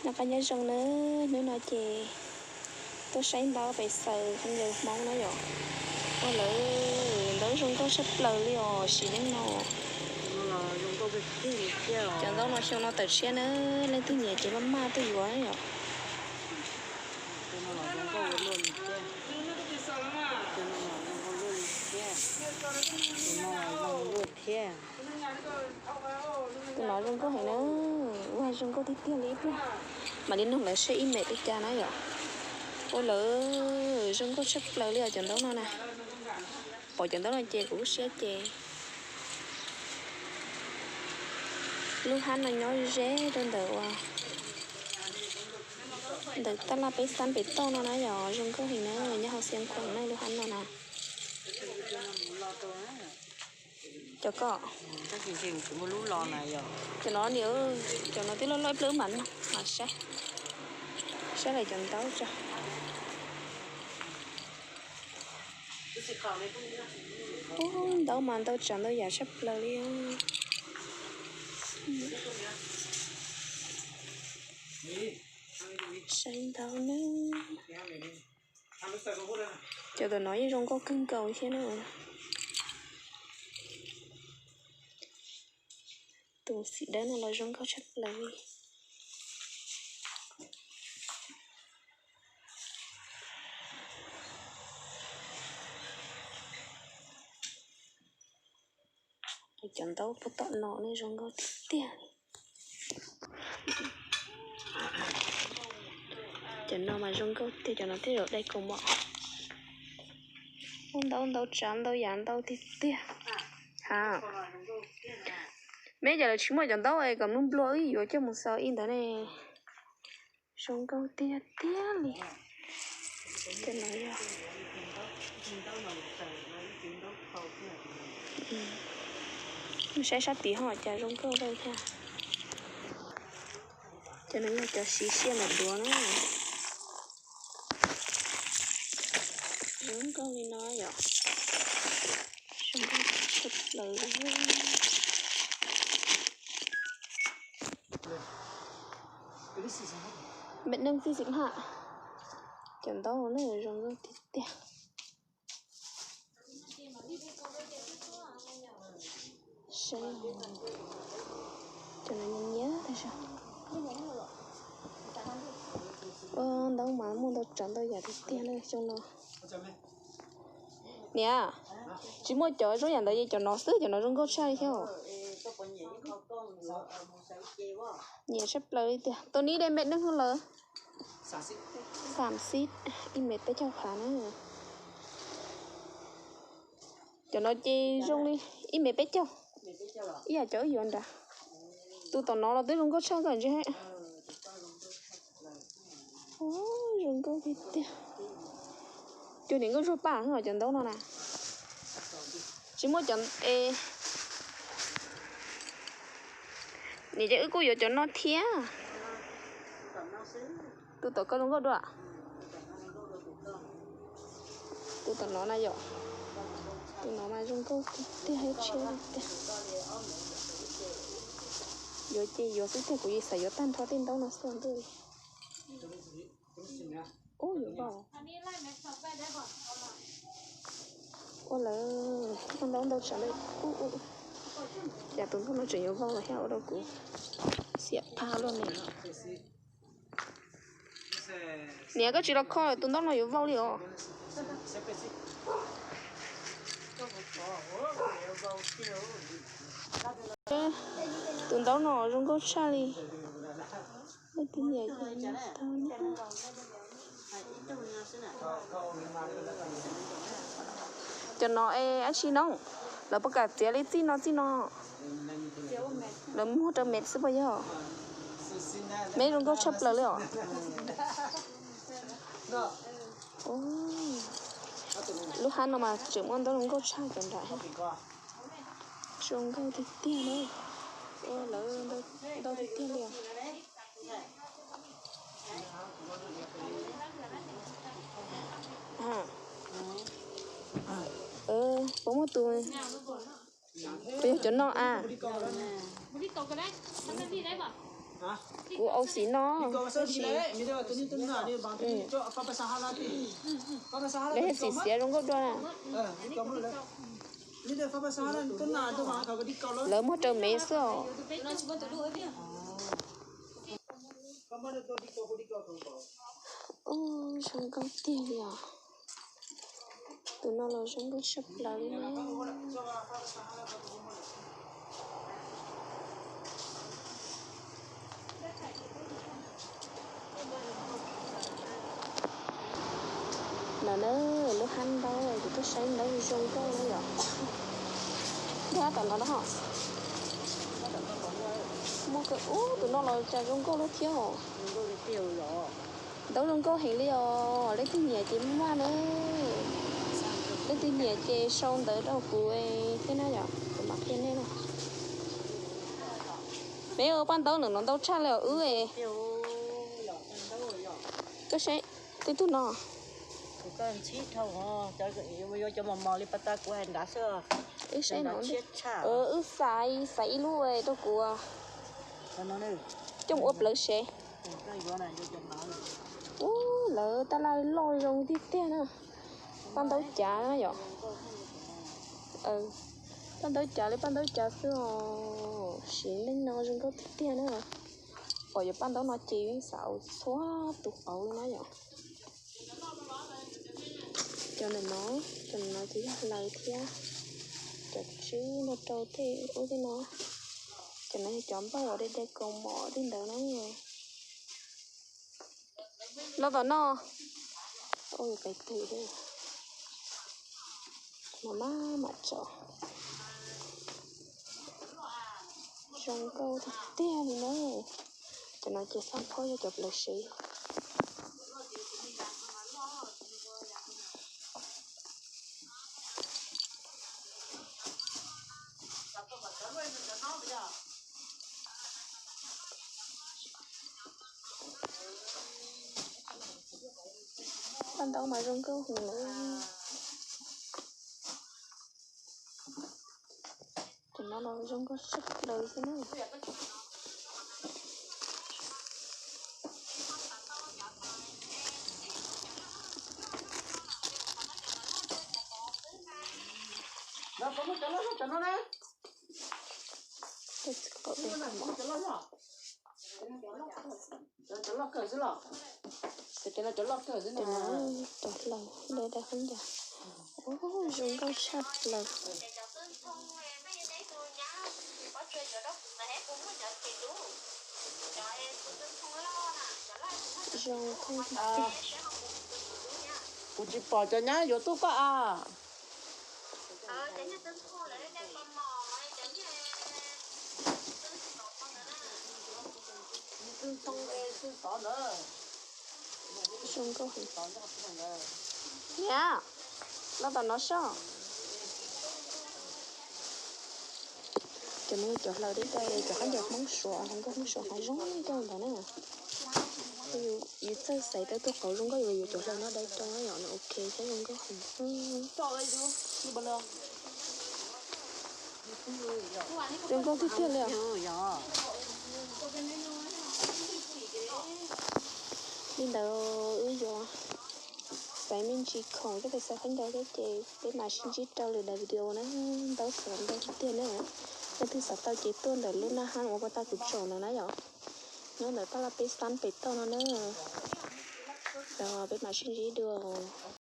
Noj qab nyob zoo nawb, hnub no ces tuaj saib ntaub pem xaws phooj ywg Hmoob na yom. Ua lawv ntaub zoo nkauj tshaj plaws li os, sim neej no. Cov ntaub no xyoo no tawm tshiab na, leej twg nyiam ces maj maj tuaj yuav na yom. Tus no zoo nkauj heev na, ua zoo nkauj tiag tiag li ib pliag. Mam li nug lawv seb ib mev pes cas na yom. Ua lawv zoo nkauj tshaj plaws li os cov ntaub no na. Pom cov ntaub no ces kuv lub siab ces lub hab no nyob ze rau ntawm uas ntawm tab laj peb xab pem toj no na yom, zoo nkauj heev na, nyob hauv Xiav Khuam na lub hab no na. Cov ko, cov no ni, cov no twb loj loj ib pliag wb mam nug mas saib, saib lawv cov ntaub tso. Ub, ntaub mas ntau tsav ntau yam tshaj plaws li. Saib ntaub na. Cov tom no yeej zoo nkauj kawg nkaus thiab na. Tus xim dawb no los zoo nkauj tshaj plaws li. Cov ntaub puag tom no ne zoo nkauj tiag tiag. Cov no mas zoo nkauj tiag, cov no tej zaum dai kaus mom. Ub, ntaub ntau tsav ntau yam ntau tiag tiag. Ha, meb cas lawv tsis muaj cov ntaub es kom nplua nplua wb yuav coj mus xaws ib ntawd ne. Zoo nkauj tiag tiag li. Cov no yog, saib sab tid ho cas zoo nkauj lawm thiab. Cov no yog cov siv siab lam duav na. Zoo nkauj li no yom. Zoo nkauj tshaj plaws li. Mej neej txij xim haj. Cov ntaub no zoo nkauj tiag tiag. Saib, cov no nyiam nyiam tas zog. Ua ntaub mas muaj ntau tsav ntau yam tiag tiag na xyoo no. Niam, tsis muaj cov zoo yam ntawd, cov no xwb, cov no zoo nkauj tshaj li thiab. Nyiam tshaj plaws li tiag. Tus nib de mej neej lawm? Xam xib, ib mev peb caug phav na. Cov no ces zoo li ib mev peb caug, ib yam cov wb yuav nrad. Tus tom no los twb zoo nkauj tshaj koj ntsia. Zoo nkauj tiag tiag. Cuag niam nkauj zuag paj os cov ntaub no na. Tsis muaj cov es, niam ces wb kuj yuav cov no thiab. Tus tom koj zoo nkauj dua. Tus tom no na yom. Tus no mas zoo nkauj tiag tiag, ib tsheb tiag. Yuav ces yuav xwb tiag, kuv yeej xav yuav tag nrho tej ntaub no xwb ntuj li. Ub, yuav vau. Ua lawv, ntaub ntau tsav ntau. Cas tus ntuj no tseem yuav vau los thiab ua rau kuv xiam phaj luaj ne. Niam, koj tsis los kho lawm, tus ntaub no yuav vau li os. Tus ntaub no zoo nkauj tshaj li. Leej twg nyiam ces nyiam tau na. Cov no es dab tsi no, lawv puas kam txiav li txij no txij no? Lawv muag rau mev xwb puas yog? Mev zoo nkauj tshaj plaws li os. Lub hab no mas tseem muaj ntaub zoo nkauj tshaj cov nram. Zoo nkauj tiag tiag na. Ua lawv ntau tiag tiag li os. Puas muaj tus, puas yog cov no a? Kuv au xim no. Lawv xim xiav zoo nkauj dua na. Lawv muab raws mev xwb os. Ub, zoo nkauj tiag li os. Tus no los zoo nkauj tshaj plaws li na. No na, lub hab ntaub, kuv tuaj saib ntaub zoo nkauj na yom. Ntaub tom no na ho. Muaj kawg, ub, tus no los cas zoo nkauj lawm thiab os. Ntaub zoo nkauj heev li os, leej twg nyiam ces maj na. Leej twg nyiam ces sau ntawv rau kuv thiab na yom, kuv mam qhia nej na. Peb ua paj ntaub ntawm no ntau tshaj li os wb. Koj saib, tej tug no. Wb saib no, wb xaiv, xaiv ib lub rau kuv coj mus ua plawv sev. Ub, lawv tab laj loj zoo tiag tiag na. Paj ntaub cav na yom. Paj ntaub cav li paj ntaub cav xwb os, siv neej no zoo nkauj tiag tiag na. Pom yuav paj ntaub no ces yeej xav ua txhua tus qauv li na yom. Cov ntawm no, cov ntawm no ces yog hlaws thiab. Cov tswb no rau tej ub tej no. Cov no yog cov npauj uas dai dai kaus mom tej ntawd na. Los tom no. Ua pais twm li. Mas maj mam tso. Zoo nkauj tiag tiag li na. Cov no ces xab phob yog cov plawv sev. Paj ntaub mas zoo nkauj heev na. Cov no los zoo nkauj tshaj plaws xwb na. Cov hlaws dai dai khaub ncaws. Ub, zoo nkauj tshaj plaws. Zoo nkauj tiag tiag. Kuv tsis pom cov nyab yuav tuaj koj a. Zoo nkauj heev. Niam, los tom no soj. Cov no yog cov hlaws dai dai, cov khaub ncaws Hmoob Suav, hluas nkauj Hmoob Suav hnav zoo nkauj ntawd na. Yus txawj xaiv tau tus qauv zoo nkauj yuav yuav cov hlaws no dai rau na yom, nws ok thiab zoo nkauj heev. Zoo nkauj tiag tiag li os. Li ntawd wb yuav xaiv me ntsis khoom thiab xaiv khaub ncaws thiab ces peb mam sib ntsib rau lwm daim video na. Ntau xov ntau tiag tiag na. Leej twg xav tau ces tuaj ntawm lub naj hab uas paj tag kuv tsom ntawd na yom. Nyob ntawm taj laj peb xab pem toj no na. Los peb mam sib ntsib dua.